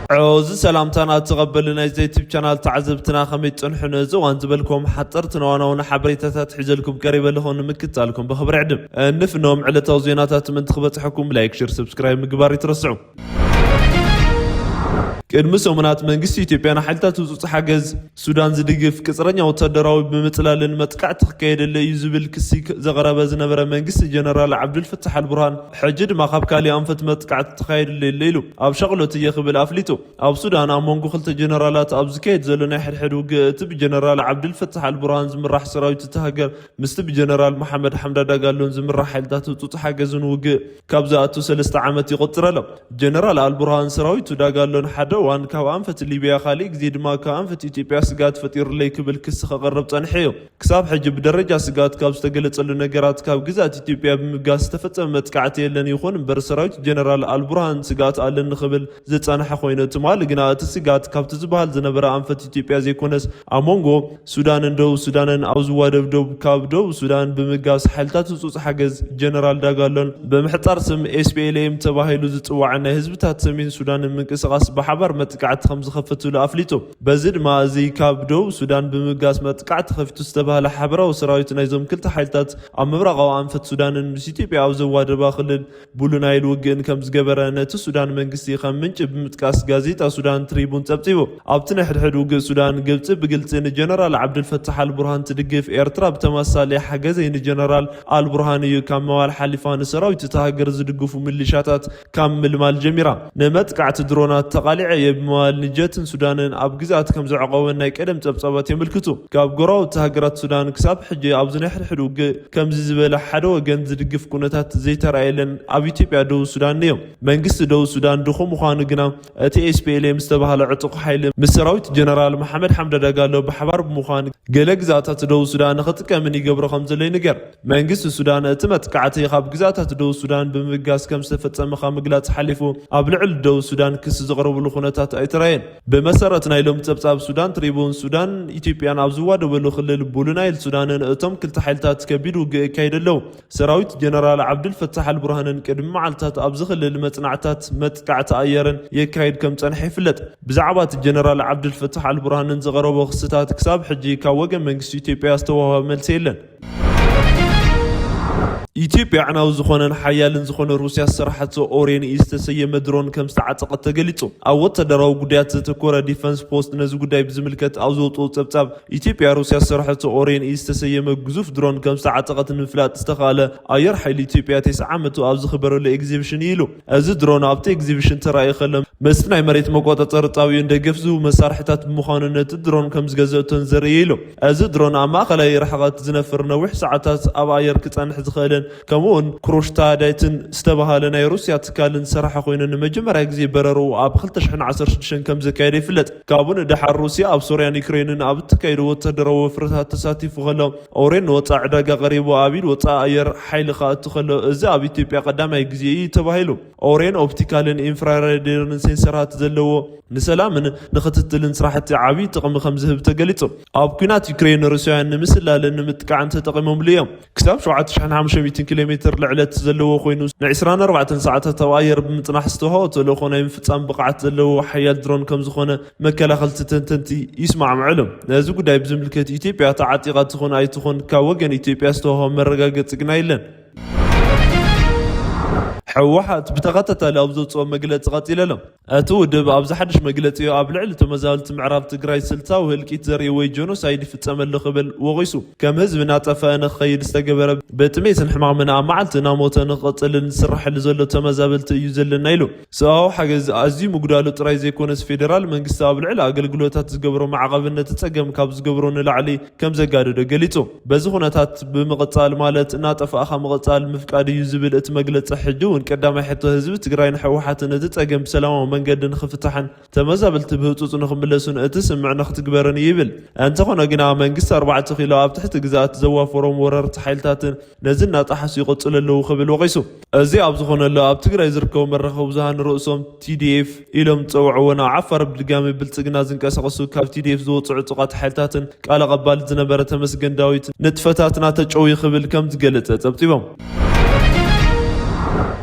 ዐወዚ ሰላምታና እትቐበሉ ናይ ዩቲዩብ ቻናል ተዓዘብትና ከመይ ትጸንሑ? ነዚ እዋን ዝበልኩም ሓጸርትን ዋናውን ሓበሬታታት ሒዘልኩም ቀሪበ ኣለኹ። ንምክትታልኩም ብኽብሪ ዕድም። እንፍኖም ዕለታዊ ዜናታት ምእንቲ ክበጽሐኩም ላይክ፣ ሼር፣ ሰብስክራይብ ምግባር ይትረስዑ። ቅድሚ ሰሙናት መንግስቲ ኢትዮጵያ ንሓይልታት ህጹጽ ሓገዝ ሱዳን ዝድግፍ ቅጽረኛ ወታደራዊ ብምጽላልን መጥቃዕቲ ክካየደለ እዩ ዝብል ክሲ ዘቕረበ ዝነበረ መንግስቲ ጀነራል ዓብዱልፈታሕ ኣልቡርሃን፣ ሕጂ ድማ ካብ ካሊእ ኣንፈት መጥቃዕቲ ተኻየደለ ኣሎ ኢሉ ኣብ ሻቕሎት እየ ክብል ኣፍሊጡ። ኣብ ሱዳን ኣብ መንጎ ክልተ ጀነራላት ኣብ ዝካየድ ዘሎ ናይ ሕድሕድ ውግእ፣ እቲ ብጀነራል ዓብዱልፈታሕ ኣልቡርሃን ዝምራሕ ሰራዊት እታ ሃገር ምስቲ ብጀነራል መሓመድ ሓምዳ ዳጋሎን ዝምራሕ ሓይልታት ህጹጽ ሓገዝን ውግእ ካብ ዝኣቱ ሰለስተ ዓመት ይቖጽር ኣሎ። ጀነራል ኣልቡርሃን፣ ሰራዊቱ ዳጋሎን ሓደ እዋን ካብ ኣንፈት ሊብያ፣ ካሊእ ግዜ ድማ ካብ ኣንፈት ኢትዮጵያ ስግኣት ፈጢሩለይ ክብል ክሲ ከቕርብ ጸኒሑ እዩ። ክሳብ ሕጂ ብደረጃ ስግኣት ካብ ዝተገለጸሉ ነገራት፣ ካብ ግዝኣት ኢትዮጵያ ብምብጋስ ዝተፈጸመ መጥቃዕቲ የለን። ይኹን እምበር፣ ሰራዊት ጀነራል ኣልቡርሃን ስግኣት ኣለኒ ክብል ዝጸንሐ ኮይኑ፣ ትማሊ ግና እቲ ስግኣት ካብቲ ዝበሃል ዝነበረ ኣንፈት ኢትዮጵያ ዘይኮነስ፣ ኣብ መንጎ ሱዳንን ደቡብ ሱዳንን ኣብ ዝዋደብ ዶብ፣ ካብ ደቡብ ሱዳን ብምብጋስ ሓይልታት ህጹጽ ሓገዝ ጀነራል ዳጋሎን ብምሕጻር ስም ኤስ ፒ ኤል ኤም ተባሂሉ ዝጽዋዕን ናይ ህዝብታት ሰሜን ሱዳንን ምንቅስቓስ ብሓባር መጥቃዕቲ ከም ዝኸፈትሉ ኣፍሊጡ። በዚ ድማ እዚ ካብ ደቡብ ሱዳን ብምብጋስ መጥቃዕቲ ከፊቱ ዝተባህለ ሓበራዊ ሰራዊት ናይዞም ክልተ ሓይልታት ኣብ ምብራቓዊ ኣንፈት ሱዳንን ምስ ኢትዮጵያ ኣብ ዘዋደባ ክልል ቡሉ ናይል ውግእን ከም ዝገበረ ነቲ ሱዳን መንግስቲ ከም ምንጪ ብምጥቃስ ጋዜጣ ሱዳን ትሪቡን ጸብጺቡ። ኣብቲ ናይ ሕድሕድ ውግእ ሱዳን፣ ግብጺ ብግልጺ ንጀነራል ዓብዱልፈታሕ ኣልቡርሃን ትድግፍ፣ ኤርትራ ብተመሳሳሊ ሓገዘይ ንጀነራል ኣልቡርሃን እዩ፣ ካብ ምባል ሓሊፋ ንሰራዊት እታ ሃገር ዝድግፉ ሚሊሻታት ካብ ምልማል ጀሚራ። ንመጥቃዕቲ ድሮናት ተቓሊዐ እየ ብምባል ንጀትን ሱዳንን ኣብ ግዝኣት ከም ዘዕቆበን ናይ ቀደም ጸብጻባት የመልክቱ። ካብ ጎረባብቲ ሃገራት ሱዳን ክሳብ ሕጂ ኣብዚ ናይ ሕድሕድ ውግእ ከምዚ ዝበለ ሓደ ወገን ዝድግፍ ኩነታት ዘይተራእየለን ኣብ ኢትዮጵያ ደቡብ ሱዳን እዮም። መንግስቲ ደቡብ ሱዳን ድኹም ምዃኑ ግና እቲ ኤስ ፒ ኤል ኤም ዝተባህለ ዕጡቕ ሓይሊ ምስ ሰራዊት ጀነራል መሓመድ ሓምዳ ዳጋሎ ብሓባር ብምዃን ገለ ግዝኣታት ደቡብ ሱዳን ንኽጥቀምን ይገብሮ ከም ዘሎ ይንገር። መንግስቲ ሱዳን እቲ መጥቃዕቲ ካብ ግዝኣታት ደቡብ ሱዳን ብምብጋስ ከም ዝተፈጸመ ካብ ምግላጽ ሓሊፉ ኣብ ልዕሊ ደቡብ ሱዳን ክሲ ዘቕረብሉ ኩነታት ኣይተራእየን። ብመሰረት ናይ ሎሚ ጸብጻብ ሱዳን ትሪቡን፣ ሱዳን ኢትዮጵያን ኣብ ዝዋደበሉ ክልል ቡሉ ናይል ሱዳንን እቶም ክልተ ሓይልታት ከቢድ ውግእ የካይዱ ኣለዉ። ሰራዊት ጀነራል ዓብዱልፈታሕ ኣልቡርሃንን ቅድሚ መዓልታት ኣብዚ ክልል መጽናዕታት መጥቃዕቲ ኣየርን የካይድ ከም ጸንሐ ይፍለጥ። ብዛዕባ እቲ ጀነራል ዓብዱልፈታሕ ኣልቡርሃንን ዝቐረቦ ክስታት ክሳብ ሕጂ ካብ ወገን መንግስቲ ኢትዮጵያ ዝተዋህበ መልሲ የለን። ኢትዮጵያ ኣዕናዊ ዝኾነን ሓያልን ዝኾነ ሩስያ ዝሰራሓቶ ኦሬን ኢ ዝተሰየመ ድሮን ከም ዝተዓጠቐት ተገሊጹ። ኣብ ወታደራዊ ጉዳያት ዘተኮረ ዲፈንስ ፖስት ነዚ ጉዳይ ብዝምልከት ኣብ ዘውፅኦ ጸብጻብ፣ ኢትዮጵያ ሩስያ ዝሰራሐቶ ኦሬን ኢ ዝተሰየመ ግዙፍ ድሮን ከም ዝተዓጠቐት ንምፍላጥ ዝተኻእለ ኣየር ሓይሊ ኢትዮጵያ ተስዓ ዓመቱ ኣብ ዝኽበረሉ ኤግዚቢሽን እዩ ኢሉ። እዚ ድሮን ኣብቲ ኤግዚቢሽን ተራእዩ ከሎ፣ ምስቲ ናይ መሬት መቆጻጸሪ ጣቢኡን ደገፍ ዝህቡ መሳርሒታት ብምዃኑ ነቲ ድሮን ከም ዝገዘእቶን ዘርኢ እዩ ኢሉ። እዚ ድሮን ኣብ ማእኸላይ ርሕቐት ዝነፍር፣ ነዊሕ ሰዓታት ኣብ ኣየር ክጸንሕ ዝኽእልን ከምኡውን ክሩሽታዳይትን ዝተባህለ ናይ ሩስያ ትካልን ዝሰራሐ ኮይኑ፣ ንመጀመርያ ግዜ በረርኡ ኣብ ክልተ ሽሕን ዓሰርተ ሽዱሽተን ከም ዘካየደ ይፍለጥ። ካብኡ ንደሓር ሩስያ ኣብ ሶርያን ዩክሬንን ኣብ እተካየዶ ወታደራዊ ወፍርታት ተሳቲፉ ከሎ፣ ኦሬን ንወጻኢ ዕዳጋ ቀሪቡ ኣብ ኢድ ወጻኢ ኣየር ሓይሊ ክኣቱ ከሎ፣ እዚ ኣብ ኢትዮጵያ ቀዳማይ ግዜ እዩ ተባሂሉ። ኦሬን ኦፕቲካልን ኢንፍራሬድን ሴንሰራት ዘለዎ፣ ንሰላምን ንክትትልን ስራሕቲ ዓብዪ ጥቕሚ ከም ዝህብ ተገሊጹ። ኣብ ኲናት ዩክሬን፣ ሩስያውያን ንምስላልን ንምጥቃዕን ተጠቒሞምሉ እዮም። ክሳብ ሸውዓተ ሽሕን ሓሙሽተ ሚእትን ኪሎ ሜትር ልዕለት ዘለዎ ኮይኑ፣ ንዕስራን ኣርባዕተን ሰዓታት ኣብ ኣየር ብምጽናሕ ዝተዋህቦ ተልእኾ ናይ ምፍጻም ብቕዓት ዘለዎ ሓያል ድሮን ከም ዝኾነ መከላኸልቲ ተንተንቲ ይስማዕምዑ ኣለዉ። ነዚ ጉዳይ ብዝምልከት፣ ኢትዮጵያ ተዓጢቓ ትኹን ኣይትኹን ካብ ወገን ኢትዮጵያ ዝተዋህቦ መረጋገጺ ግና የለን። ህወሓት ብተኸታታሊ ኣብ ዘውፅኦ መግለፂ ቀፂሉ ኣሎ። እቲ ውድብ ኣብዚ ሓድሽ መግለፂኡ ኣብ ልዕሊ ተመዛበልቲ ምዕራብ ትግራይ ስልታዊ ህልቂት ዘርኢ ወይ ጀኖሳይድ ይፍፀም ኣሎ ክብል ወቒሱ። ከም ህዝቢ እናጠፈአ ንክኸይድ ዝተገበረ፣ ብጥሜትን ሕማምን ኣብ መዓልቲ እናሞተ ንክቕፅልን ዝስራሐሉ ዘሎ ተመዛበልቲ እዩ ዘለና ኢሉ። ሰብኣዊ ሓገዝ ኣዝዩ ምጉዳሉ ጥራይ ዘይኮነስ፣ ፌደራል መንግስቲ ኣብ ልዕሊ ኣገልግሎታት ዝገብሮ ማዕቐብ ነቲ ፀገም ካብ ዝገብሮ ንላዕሊ ከም ዘጋደዶ ገሊጹ። በዚ ኩነታት ብምቕጻል፣ ማለት እናጠፋእኻ ምቕጻል ምፍቃድ እዩ ዝብል እቲ መግለጺ፣ ሕጂ እውን ቀዳማይ ሕቶ ህዝቢ ትግራይን ህወሓትን እቲ ጸገም ብሰላማዊ መንገዲ ንኽፍታሕን ተመዛበልቲ ብህጹጽ ንኽምለሱን እቲ ስምምዕ ንኽትግበርን እዩ ይብል። እንተኾነ ግና መንግስቲ ኣርባዕተ ኪሎ ኣብ ትሕቲ ግዝኣት ዘዋፈሮም ወረርቲ ሓይልታትን ነዚ እናጠሓሱ ይቕጽሉ ኣለዉ ክብል ወቒሱ። እዚ ኣብ ዝኾነሉ፣ ኣብ ትግራይ ዝርከቡ መራኸቢ ብዙሃን ርእሶም ቲ ዲ ኤፍ ኢሎም ዝጸውዕዎ፣ ናብ ዓፋር ብድጋሚ ብልጽግና ዝንቀሳቐሱ ካብ ቲ ዲ ኤፍ ዝወጹ ዕጡቓት ሓይልታትን ቃል ኣቐባል ዝነበረ ተመስገን ዳዊት ንጥፈታትና ተጨውዩ ክብል ከም ዝገለጸ ጸብጺቦም።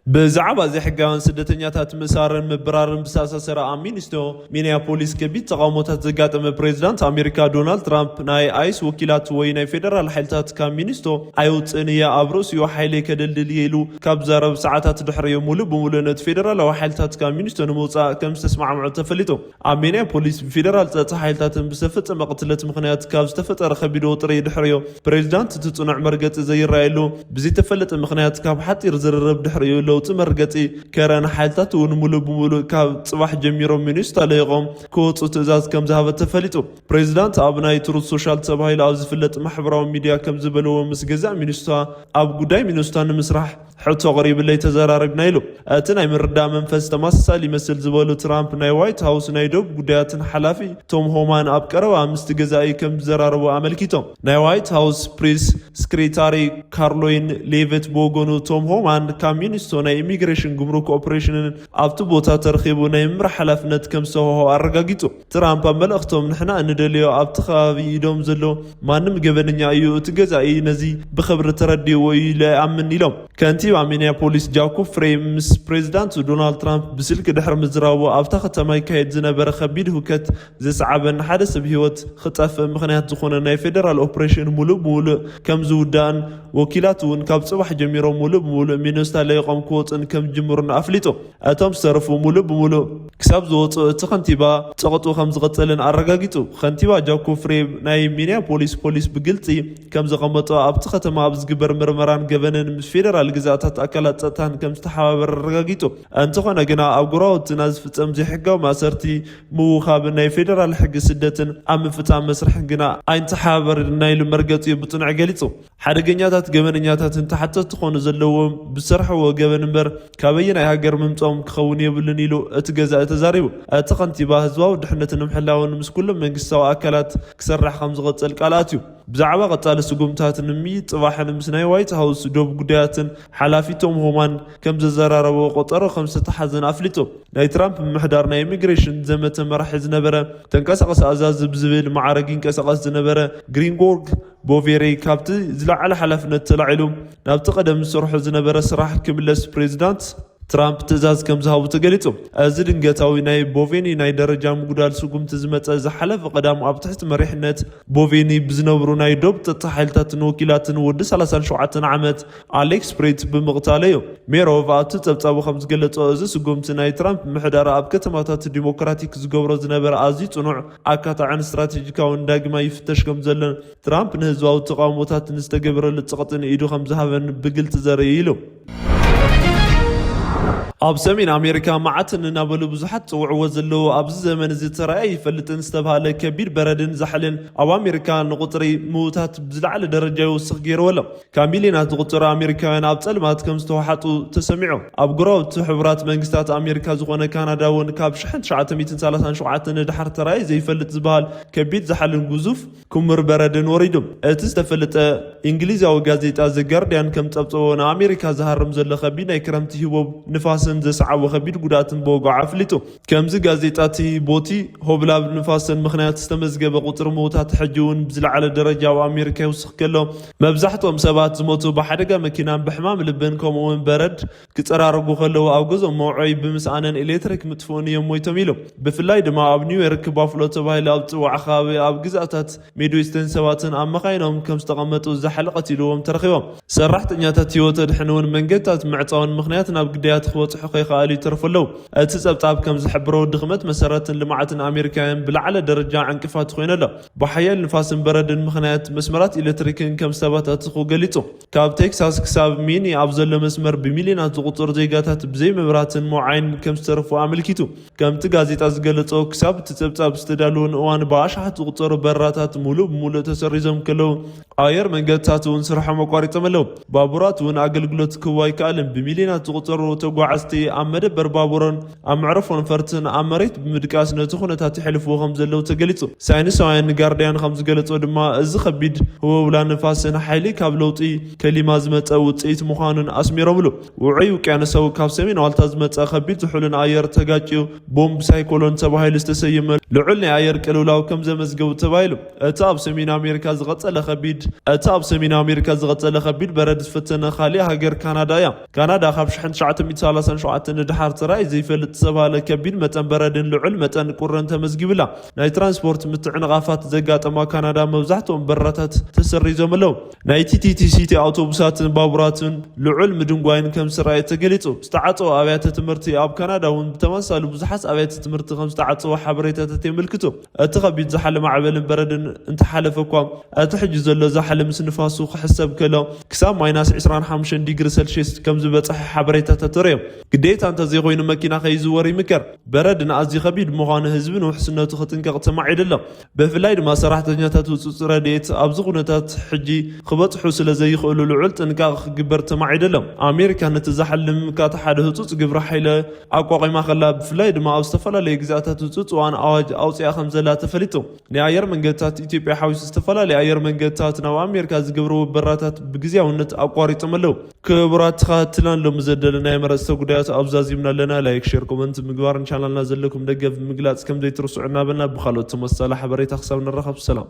ብዛዕባ ዘይሕጋውያን ስደተኛታት ምእሳርን ምብራርን ብዝተኣሳሰረ፣ ኣብ ሚኒስቶ ሚኒያፖሊስ ከቢድ ተቓውሞታት ዘጋጠመ ፕሬዚዳንት ኣሜሪካ ዶናልድ ትራምፕ፣ ናይ ኣይስ ወኪላት ወይ ናይ ፌደራል ሓይልታት ካብ ሚኒስቶ ኣይውፅእን እየ፣ ኣብ ርእሲኡ ሓይለይ ከደልድል እየ ኢሉ ካብ ዘረብ ሰዓታት ድሕሪኡ፣ ሙሉእ ብሙሉእ ነቲ ፌደራላዊ ሓይልታት ካብ ሚኒስቶ ንምውፃእ ከም ዝተስማዕምዑ ተፈሊጡ። ኣብ ሚኒያፖሊስ ብፌደራል ጸጥታ ሓይልታትን ብዝተፈጸመ ቅትለት ምኽንያት ካብ ዝተፈጠረ ከቢድ ወጥሪ ድሕሪኡ፣ ፕሬዚዳንት እቲ ጽኑዕ መርገጺ ዘይረኣየሉ ብዘይተፈለጠ ምኽንያት ካብ ሓጺር ዝርርብ ድሕሪኡ ለውጢ መርገጺ ከረን፣ ሓይልታት እውን ሙሉእ ብሙሉእ ካብ ጽባሕ ጀሚሮም ሚኒሶታ ለይቖም ክወጹ ትእዛዝ ከም ዝሃበ ተፈሊጡ። ፕሬዚዳንት ኣብ ናይ ትሩዝ ሶሻል ተባሂሉ ኣብ ዝፍለጥ ማሕበራዊ ሚድያ ከም ዝበልዎ፣ ምስ ገዛእ ሚኒሶታ ኣብ ጉዳይ ሚኒሶታ ንምስራሕ ሕቶ ኣቕሪብለይ ተዘራሪብና ኢሉ። እቲ ናይ ምርዳእ መንፈስ ተመሳሳሊ ይመስል ዝበሉ ትራምፕ፣ ናይ ዋይት ሃውስ ናይ ዶብ ጉዳያትን ሓላፊ ቶም ሆማን ኣብ ቀረባ ምስቲ ገዛኢ ከም ዝዘራረቡ ኣመልኪቶም። ናይ ዋይት ሃውስ ፕሬስ ስክሬታሪ ካርሎይን ሌቨት ብወገኑ፣ ቶም ሆማን ካብ ሚኒስቶ ናይ ኢሚግሬሽን፣ ጉምሩክ ኦፕሬሽንን ኣብቲ ቦታ ተረኺቡ ናይ ምምራሕ ሓላፍነት ከም ዝተዋህቦ ኣረጋጊጹ። ትራምፕ ኣብ መልእኽቶም፣ ንሕና እንደልዮ ኣብቲ ከባቢ ኢዶም ዘሎ ማንም ገበነኛ እዩ፣ እቲ ገዛኢ ነዚ ብኽብሪ ተረዲእዎ እዩ ኢለ እኣምን ኢሎም። ከንቲባ ሚኒያፖሊስ ጃኮብ ፍሬ ምስ ፕሬዚዳንት ዶናልድ ትራምፕ ብስልኪ ድሕሪ ምዝራቡ፣ ኣብታ ከተማ ይካየድ ዝነበረ ከቢድ ህውከት ዘስዓበን ሓደ ሰብ ህይወት ክጠፍእ ምኽንያት ዝኾነ ናይ ፌደራል ኦፕሬሽን ሙሉእ ብሙሉእ ከም ዝውዳእን፣ ወኪላት እውን ካብ ጽባሕ ጀሚሮም ሙሉእ ብሙሉእ ሚኒሶታ ለይቖም ክወጹን ከም ዝጅምሩን ኣፍሊጡ። እቶም ዝተረፉ ሙሉእ ብሙሉእ ክሳብ ዝወጹ እቲ ከንቲባ ጸቕጡ ከም ዝቐጸልን ኣረጋጊጹ። ከንቲባ ጃኮብ ፍሬ ናይ ሚኒያፖሊስ ፖሊስ ብግልጺ ከም ዘቐመጦ፣ ኣብቲ ከተማ ኣብ ዝግበር ምርመራን ገበንን ምስ ፌደራል ግዝኣታት ኣካላት ጸጥታን ከም ዝተሓባበረ ኣረጋጊጹ። እንተኾነ ግና፣ ኣብ ጎረባብትና ዝፍጸም ዘይሕጋዊ ማእሰርቲ፣ ምውኻብን ናይ ፌደራል ሕጊ ስደትን ኣብ ምፍጻም መስርሕን ግና ኣይንተሓባበርና ኢሉ መርገጺኡ ብጽኑዕ ገሊጹ። ሓደገኛታት ገበነኛታትን ተሓተትቲ ክኾኑ ዘለዎም ብዝሰርሕዎ ገበን እምበር፣ ካበየናይ ሃገር ምምጽኦም ክኸውን የብሉን ኢሉ እቲ ገዛኢ ተዛሪቡ። እቲ ከንቲባ፣ ህዝባዊ ድሕነት ንምሕላውን ምስ ኩሎም መንግስታዊ ኣካላት ክሰርሕ ከም ዝቐጽል ቃል ኣትዩ። ብዛዕባ ቀጻሊ ስጉምታት ንምይይጥ፣ ጽባሕ ምስ ናይ ዋይት ሃውስ ዶብ ጉዳያትን ሓላፊ ቶም ሆማን ከም ዘዘራረቦ፣ ቆጸሮ ከም ዝተታሓዘን ኣፍሊጡ። ናይ ትራምፕ ምምሕዳር ናይ ኢሚግሬሽን ዘመተ መራሒ ዝነበረ፣ ተንቀሳቐሲ ኣዛዚ ብዝብል መዓረግ ይንቀሳቐስ ዝነበረ ግሪንጎርግ ቦቬሪ፣ ካብቲ ዝለዓለ ሓላፍነት ተላዒሉ ናብቲ ቀደም ዝሰርሖ ዝነበረ ስራሕ ክምለስ ፕሬዚዳንት ትራምፕ ትእዛዝ ከም ዝሃቡ ተገሊጹ። እዚ ድንገታዊ ናይ ቦቬኒ ናይ ደረጃ ምጉዳል ስጉምቲ ዝመጸ፣ ዝሓለፈ ቀዳም ኣብ ትሕቲ መሪሕነት ቦቬኒ ብዝነበሩ ናይ ዶብ ጸጥታ ሓይልታትን ወኪላትን ወዲ ሰላሳን ሸውዓተን ዓመት ኣሌክስ ፕሬት ብምቕታሉ እዩ። ሜሮቭ ኣብቲ ጸብጻቡ ከም ዝገለጾ፣ እዚ ስጉምቲ ናይ ትራምፕ ምሕዳር ኣብ ከተማታት ዲሞክራቲክ ዝገብሮ ዝነበረ ኣዝዩ ጽኑዕ ኣካታዕን ስትራቴጂካውን ዳግማይ ይፍተሽ ከም ዘሎን፣ ትራምፕ ንህዝባዊ ተቓውሞታት ንዝተገበረሉ ጸቕጢ ንኢዱ ከም ዝሃበን ብግልጺ ዘርኢ ኢሉ። ኣብ ሰሜን ኣሜሪካ፣ መዓት እናበሉ ብዙሓት ጽውዕዎ ዘለዉ፣ ኣብዚ ዘመን እዚ ተራእየ ይፈልጥን ዝተባህለ ከቢድ በረድን ዛሕልን፣ ኣብ ኣሜሪካ ንቁጽሪ ምዉታት ብዝለዓለ ደረጃ ይውስኽ ገይርዎ ኣሎ። ካብ ሚልዮናት ዝቑጸሩ ኣሜሪካውያን ኣብ ጸልማት ከም ዝተዋሓጡ ተሰሚዑ። ኣብ ጎረባብቲ ሕቡራት መንግስታት ኣሜሪካ ዝኾነ ካናዳ እውን፣ ካብ ሽሕን ትሽዓተ ሚእትን ሰላሳን ሸውዓተን ንድሓር ተራእየ ዘይፈልጥ ዝበሃል ከቢድ ዛሕልን ግዙፍ ክምር በረድን ወሪዱ። እቲ ዝተፈለጠ እንግሊዛዊ ጋዜጣ ዘ ጋርዲያን ከም ጸብጸቦ፣ ንኣሜሪካ ዝሃርም ዘሎ ከቢድ ናይ ክረምቲ ህቦብ ንፋስን ዘስዓቦ ከቢድ ጉድኣትን ብወግዒ ኣፍሊጡ። ከምዚ ጋዜጣ እቲ ቦቲ ሆብላብ ንፋስን ምኽንያት ዝተመዝገበ ቁጽሪ ምዉታት ሕጂ እውን ብዝለዓለ ደረጃ ኣብ ኣሜሪካ ይውስኽ ከሎ፣ መብዛሕትኦም ሰባት ዝሞቱ ብሓደጋ መኪናን ብሕማም ልብን ከምኡ እውን በረድ ክጸራረጉ ከለዉ ኣብ ገዝኦም መውዐዪ ብምስኣንን ኤሌክትሪክ ምጥፍኡን እዮም ሞይቶም ኢሉ። ብፍላይ ድማ ኣብ ኒውዮርክ ባፍሎ ተባሂሉ ኣብ ዝጽዋዕ ከባቢ ኣብ ግዝኣታት ሚድዌስተን ሰባትን ኣብ መኻይኖም ከም ዝተቐመጡ ዛሕሊ ቀቲልዎም ተረኺቦም። ሰራሕተኛታት ህይወት ኣድሕን እውን መንገድታት ምዕጻውን ምኽንያት ናብ ግዳያት ክበጽሑ ከይከኣሉ ይተርፉ ኣለዉ። እቲ ጸብጻብ ከም ዝሕብሮ፣ ድኽመት መሰረትን ልምዓትን ኣሜሪካውያን ብላዕለ ደረጃ ዕንቅፋት ኮይኑ ኣሎ። ብሓያል ንፋስን በረድን ምኽንያት መስመራት ኤሌክትሪክን ከም ዝተበታተኹ ገሊጹ። ካብ ቴክሳስ ክሳብ ሚኒ ኣብ ዘሎ መስመር ብሚልዮናት ዝቑጸሩ ዜጋታት ብዘይ መብራህትን መውዓይን ከም ዝተረፉ ኣመልኪቱ። ከምቲ ጋዜጣ ዝገለጾ፣ ክሳብ እቲ ጸብጻብ ዝተዳለወን እዋን ብኣሽሓት ዝቑጸሩ በረራታት ሙሉእ ብሙሉእ ተሰሪዞም ከለዉ፣ ኣየር መንገድታት እውን ስርሖም ኣቋሪጾም ኣለዉ። ባቡራት እውን ኣገልግሎት ክህቡ ኣይከኣልን። ብሚልዮናት ዝቑጸሩ ተጓዓዝቲ እቲ ኣብ መደበር ባቡርን ኣብ መዕረፎ ነፈርትን ኣብ መሬት ብምድቃስ ነቲ ኩነታት የሕልፍዎ ከም ዘለዉ ተገሊጹ። ሳይንሳውያን ንጋርዲያን ከም ዝገለጾ ድማ፣ እዚ ከቢድ ህወውላ ንፋስን ሓይሊ ካብ ለውጢ ከሊማ ዝመጸ ውጽኢት ምዃኑን ኣስሚሮምሉ። ውዑይ ውቅያኖሳዊ ካብ ሰሜን ዋልታ ዝመጸ ከቢድ ዝሑልን ኣየር ተጋጭዩ ቦምብ ሳይኮሎን ተባሂሉ ዝተሰየመ ልዑል ናይ ኣየር ቅልውላው ከም ዘመዝገቡ ተባሂሉ። እቲ ኣብ ሰሜን ኣሜሪካ ዝቐጸለ ከቢድ እቲ ኣብ ሰሜን ኣሜሪካ ዝቐጸለ ከቢድ በረድ ዝፈተነ ካልእ ሃገር ካናዳ እያ። ካናዳ ካብ ሽሕን ትሽዓተ ሚእቲ ሰላሳን ሸውዓተን ንድሓር ተራእዩ ዘይፈልጥ ዝተባህለ ከቢድ መጠን በረድን ልዑል መጠን ቁርን ተመዝጊብላ። ናይ ትራንስፖርት ምትዕንቓፋት ዘጋጠማ ካናዳ መብዛሕትኦም በረራታት ተሰሪዞም ኣለዉ። ናይ ቲ ቲ ቲ ሲቲ ኣውቶቡሳትን ባቡራትን ልዑል ምድንጓይን ከም ዝረኣየ ተገሊጹ። ዝተዓጸወ ኣብያተ ትምህርቲ ኣብ ካናዳ እውን ብተመሳሳሊ ብዙሓት ኣብያተ ትምህርቲ ከም ዝተዓጸወ ሓበሬታታት የመልክቱ። እቲ ከቢድ ዝሓለ ማዕበልን በረድን እንተሓለፈ እኳ፣ እቲ ሕጂ ዘሎ ዛሕሊ ምስ ንፋሱ ክሕሰብ ከሎ፣ ክሳብ ማይናስ ዕስራን ሓሙሽተን ዲግሪ ሰልሽየስ ከም ዝበጽሐ ሓበሬታታት ተርእዮም። ግዴታ እንተዘይኮይኑ መኪና ከይዝወር ይምከር። በረድን ኣዝዩ ከቢድ ምዃኑ ህዝብን ውሕስነቱ ክጥንቀቕ ተማዒዱ ኣሎ። ብፍላይ ድማ ሰራሕተኛታት ህጹጽ ረድኤት ኣብዚ ኩነታት ሕጂ ክበጽሑ ስለ ዘይኽእሉ ልዑል ጥንቃቐ ክግበር ተማዒዱ ኣሎ። ኣሜሪካ ነቲ ዛሕሊ ንምምካት ሓደ ህጹጽ ግብረ ሓይሊ ኣቋቒማ ከላ፣ ብፍላይ ድማ ኣብ ዝተፈላለዩ ግዝኣታት ህጹጽ እዋን ኣዋጅ ኣውጺኣ ከም ዘላ ተፈሊጡ። ናይ ኣየር መንገድታት ኢትዮጵያ ሓዊሱ ዝተፈላለዩ ኣየር መንገድታት ናብ ኣሜሪካ ዝገብርዎ በራታት ብግዜያውነት ኣቋሪጾም ኣለዉ። ክቡራት ተኸታተልትና፣ ሎሚ ዘደለናዮም ኣርእስተ ጉዳያት ኣብዚ ዛዚምና ኣለና። ላይክ፣ ሼር፣ ኮመንት ምግባርን ቻናልና ዘለኩም ደገፍ ምግላጽ ከም ዘይትርስዑ እናበልና፣ ብኻልኦት ተመሳሳሊ ሓበሬታ ክሳብ ንራኸብ ሰላም።